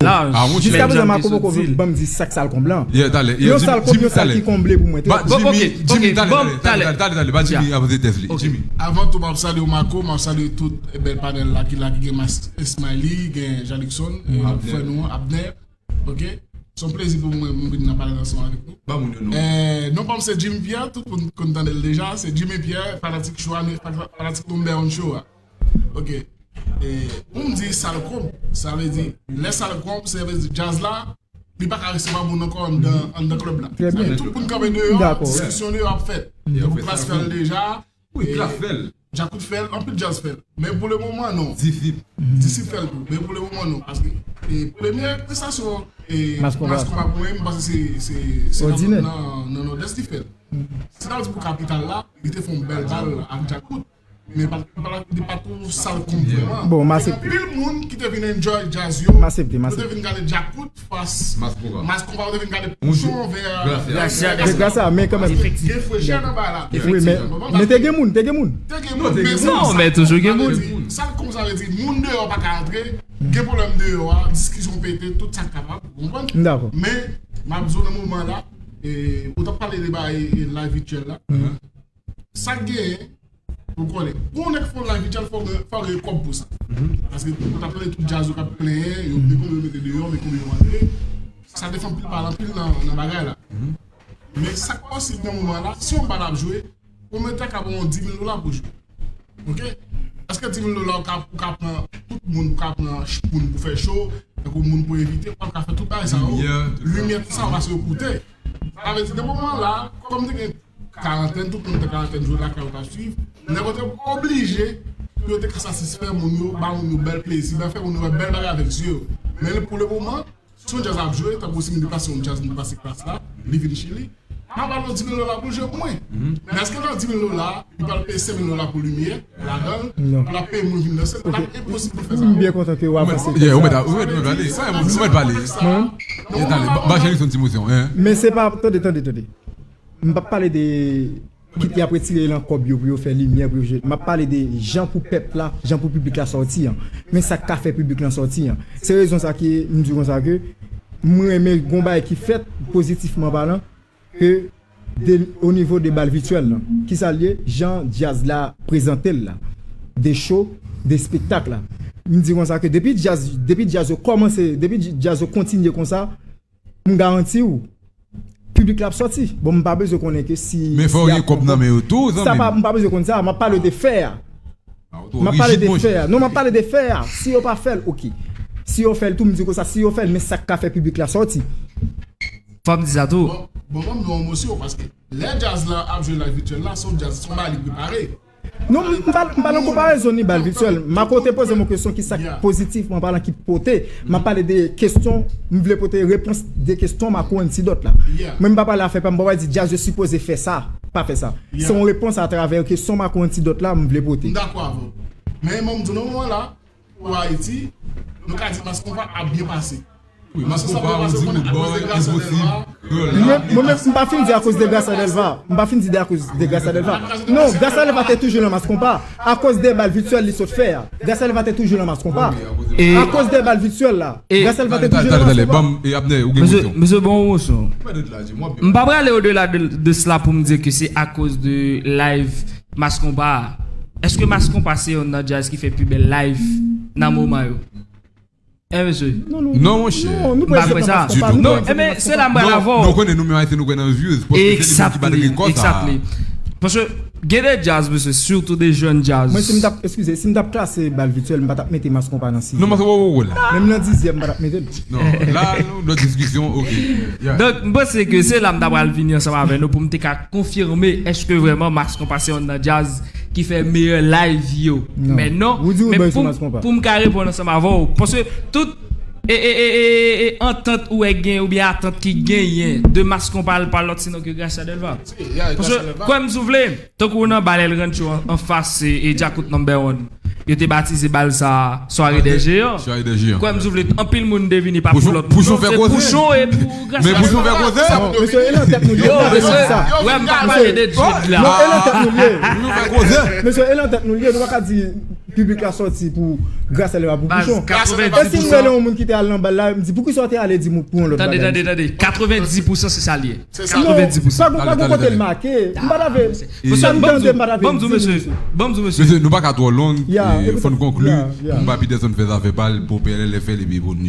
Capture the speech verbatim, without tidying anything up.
Ah, monchè. Jiska prezan, Marco poko ban m di sa k Salkonb lan. Yeah, talè. Yon Salkonb, yon sal ki konble pou mwen. Jimmy, Jimmy, talè, talè, talè, talè, talè, ba Jimmy avanse tèks li. Jimmy. Avan tou, m ap salye w, Marco, m ap salye tout bèl panèl la ki la, ki gen Mas-, Smiley, gen Jalixon, e frè nou an, Abner. Ok? Se yon plezi pou mwen, mwen vin nan panèl ansanm avèk nou. Ba moun yo non. Eh, non pa m se Jimmy Pierre, tout moun konn tande l deja, se Jimmy Pierre, fanatik show a, fanatik number one show a. Ok. E, pou m di Salkonb, sa vle di, lè Salkonb, sa vle di djaz la, li pa ka resevwa moun ankò anndan, anndan klèb la. Trè byen. Tout moun kanpe deyò, diskisyon deyò ap fèt. Djakout fè l deja. Wi, Djakout fè l, anpil djaz fè l. Men pou le moman, non. Disip. Disip fè l tou. Men pou le moman, non. Paske, e, premye prestasyon, e, Mas Konpa pou mwen, m panse se, se, se nan, nan, nan Nòdès li fè l. Se ta vle di pou kapital la, li te fè yon bèl bal ak Djakout. Men pa, pa, li pa tou Salkonb vrèman. Bon, m aksepte. Te gen anpil moun ki te vin enjoy djaz yo. M aksepte, m aksepte. Yo te vin gade Djakout fas Mas Konpa. Mas Konpa, yo te vin gade Pouchon vè Gracia. Vè Gracia, men kanmenm. Paske gen frechè nan bagay la. Wi, men, men te gen moun, te gen moun. Te gen moun, men se non, men toujou gen moun. Salkonb sa vle di, moun deyò pa ka antre, gen pwoblèm deyò a, diskisyon pete, tout sa k kapab, ou konprann? M dakò. Men, m ap di w nan moman la, e, ou t ap pale de bagay, e, live vityèl la. Sa k genyen, ou konnen. Pou yon nèg fè yon live vityèl, fò gen, fò gen kòb pou sa. Paske ou t ap tande tout djaz yo k ap plenyen, yo, men konbyen yo mete deyò, men konbyen yo antre. Sa te fè anpil pale anpil nan, nan bagay la. Men sa k posib nan moman la, si yon bal ap jwe, pwomotè ka ba w yon di mil dola pou jwe. Ok? Èske di mil dola ou ka, ou ka pran tout moun, ou ka pran ch-, moun pou fè show, tankou moun pou envite, ou ka fè tout bagay sa yo, limyè, tout sa, ou pa sou koute. Sa vle di, nan moman la, kòm te gen karantèn, tout moun te karantèn, jwe lakay yo t ap swiv. Nèg yo te oblije pou yo te ka satisfè moun yo, ba moun yo bèl plezi, ba fè moun yo wè bèl bagay avèk zye yo. Men pou le moman, si yon djaz ap jwe, tankou si m te pase yon djaz, m te pase klas la, li vin Chili, m ap ba l yon di mil dola pou l jwe pou mwen. Men èske nan di mil dola, li pral peye senk mil dola pou limyè ladan l, pou l ap peye moun vin danse, l ap enposib pou l fè sa. M byen kontan ke w avanse. Yeah, ou mèt, ou mèt pale. Ou mèt pale. Ba Jalison ti motion, hein. Men se pa, tande, tande, tande. M p ap pale de kit y ap retire nan kòb yo pou yo fè limyè, pou yo jwe. M ap pale de jan pou pèp la, jan pou piblik la sòti an. Men sa k ka fè piblik lan sòti an. Se rezon sa ki m di konsa ke m renmen gon bagay ki fèt pozitifman palan ke de, o nivo de bal vityèl lan. Kisa l ye? Jan djaz la prezante l la. De show, de espektak la. M di konsa ke depi djaz, depi djaz yo kòmanse, depi djaz yo kontinye konsa, m garanti w, piblik la ap sòti. Bon, m pa bezwen konnen ke si, men fò gen kòb nan men yo tou, zanmi m. Sa pa, m pa bezwen konn sa, m ap pale de fè a. M ap pale de fè a. Non, m ap pale de fè a. Si yo pa fè l, ok. Si yo fè l tou, m di konsa, si yo fè l, men sa k ka fè piblik la sòti. Fò m di sa tou. Bon, bon, ban m yon emosyon, paske lè djaz la ap jwe live vityèl la, se yon djaz, se yon bagay li prepare. Non, m pa, m pa nan konparezon ni bal vityèl. Marco te poze m yon kesyon ki sa k pozitifman palan ki pote. M ap pale de kesyon, m vle pote repons de kesyon Marco Antidote la. Mwen m pa pale afè pa m, m pa di djaz yo sipoze fè sa, pa fè sa. Se yon repons atravè kesyon Marco Antidote la m vle pote. M dakò avè w. Men mwen m di w nan moman la, pou Ayiti, nou ka di Mas Konpa ap byen pase. Wi, Mas Konpa, ou di Root Boy, Enposib, Girl la. Mwen, mwen menm, m pa fin di akoz de Gracia Delva. M pa fin di de akoz de Gracia Delva. Non, Gracia Delva te toujou nan Mas Konpa. Akoz de bal vityèl li sot fè a. Gracia Delva te toujou nan Mas Konpa. Akoz de bal vityèl la. Gracia Delva te toujou nan Mas Konpa. Mesye, mesye, bon, bon, bon. M pa prale odela de, de sela pou m di ke se akoz de live Mas Konpa a. Èske Mas Konpa se yonn nan djaz ki fè pi bèl live nan moman yo? Eh, mesye. Non, nou pa kwè sa. Non, e men, se la m pral avè w. Nou konnen nou menm Ayisyen, nou kwè nan views, paske se li menm ki bat rekò sa. Exactly. Paske gen de djaz, mesye, sitou de jèn djaz. Mwen, si m t ap, eskize, si m t ap klase bal vityèl, m pa t ap mete Mas Konpa nan sizyèm. Non, Mas Konpa poko la. Menm nan dizyèm, m pa t ap mete l. Non, la, nou, lòt diskisyon, ok. Donk, m panse ke se la m ta pral vini ansanm avè nou pou m te ka konfime èske vrèman Mas Konpa se yonn nan djaz ki fè meyè live yo. Men non, men pou, pou m ka reponn ansanm avè w, paske tout e, e, e, e, e, e antant ou wè gen, oubyen atant ki genyen de Mas Konpa pa lòt sinon ke Gracia Delva. Paske, kwè m si w vle, tankou nan Balèl Rancho an, anfas, e, e Djakout number one. Yo te batize bal sa a Soirée des Géants. Soirée des Géants. Kwè m si w vle, anpil moun te vini pa pou lòt moun. Pouchon fè koze. Pouchon e pou Gracia. Men Pouchon fè koze. Mesye, e nan tèt nou li ye, nou pa bezwen di sa. Wè, m pa pale de Jude la. Non, e nan tèt nou li ye. Pouchon fè koze. Mesye, e nan tèt nou li ye, nou pa ka di piblik la sòti pou Gracia Leva pou Baz, Pouchon. katrevendis E si m rele yon moun ki te al nan bal la, m di, "Poukisa w te ale di m pou yon lòt Tande, bagay?" tande, tande. Katrevendis pousan se sa l ye. Non, Katrevendis pousan. pa gon- pa gon kote l make. M pa ta vle. Sa m tande, m pa ta vle. Ban m di w, mesye. Ban m di w, mesye. Mesye, nou pa ka twò long. Ya, E, écoute, fò n konkli. Ya, ya. Pou pa Peterson fè zafè pa l, pou P L L F L epi pou nou.